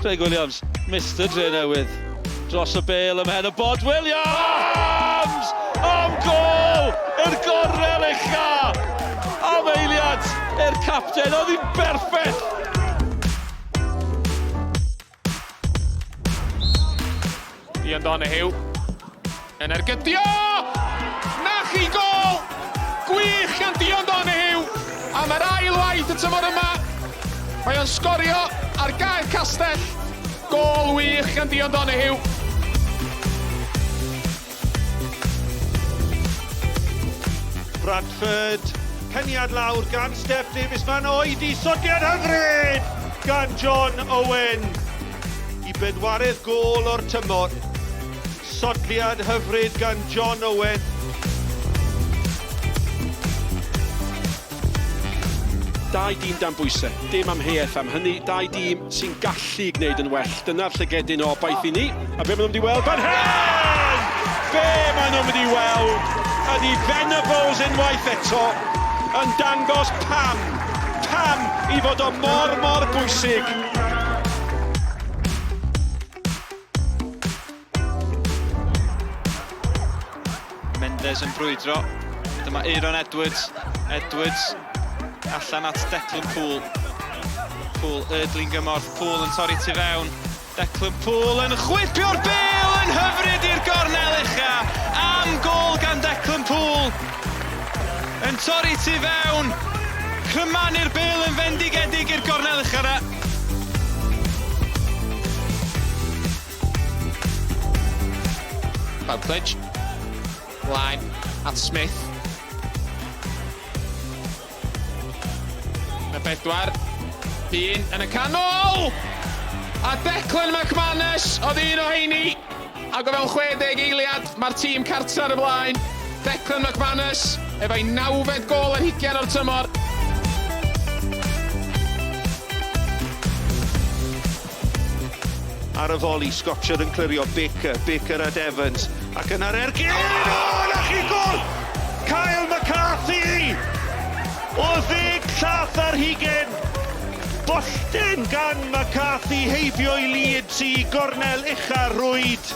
Craig Williams, Mister Drenewydd. Dros y bêl ym mhen y bod Williams! Am gôl! I'r gornel ucha! Am eiliad i'r capten, oedd hi'n berffaith! Dion Donoghue yn ergydio! Na chi gol! Gwych gan Dion Donoghue! Am yr ail waith y tymor yma, mae o'n sgorio ar gael Castell. Gol wych gan Dion Donoghue. Bradford, peniad lawr gan Steff Davies, mae'n oedi sodiad hyfryd gan John Owen i bedwaredd gôl o'r tymor. Sodliad hyfryd gan John Owen. Dau dîm dan bwysau, dim amheuaeth am hynny, dau dîm sy'n gallu gwneud yn well. Dyna'r llygedyn o obaith i ni. A be maen nhw'n mynd i weld fan hyn? Be maen nhw'n mynd i weld ydy Venables unwaith eto yn dangos pam, pam i fod o mor, mor bwysig. Mendes yn brwydro. Dyma Aaron Edwards. Edwards allan at Declan Poole. Poole Erdling gymorth. Poole yn torri tu fewn. Declan Poole yn chwipio'r bêl yn hyfryd i'r gornel ucha. Am gôl gan Declan Poole. Yn torri tu fewn. Crymanu'r bêl yn fendigedig i'r gornel ucha yna. Bowclidge. Mlaen at Smith. Y bedwar. Un yn y canol! A Declan McManus oedd un o heini. Ac o fewn 60 eiliad, mae'r tîm cartra ar y blaen. Declan McManus, efo'i nawfed gôl ar hugain o'r tymor. Ar y foli, Scotcher yn clirio, Baker, Baker at Evans, ac yna'r ergyd! O, na chi gol! Kyle McCarthy! O ddeg llath ar hugen! Bolltyn gan McCarthy heibio i Leeds i gornel ucha rwyd.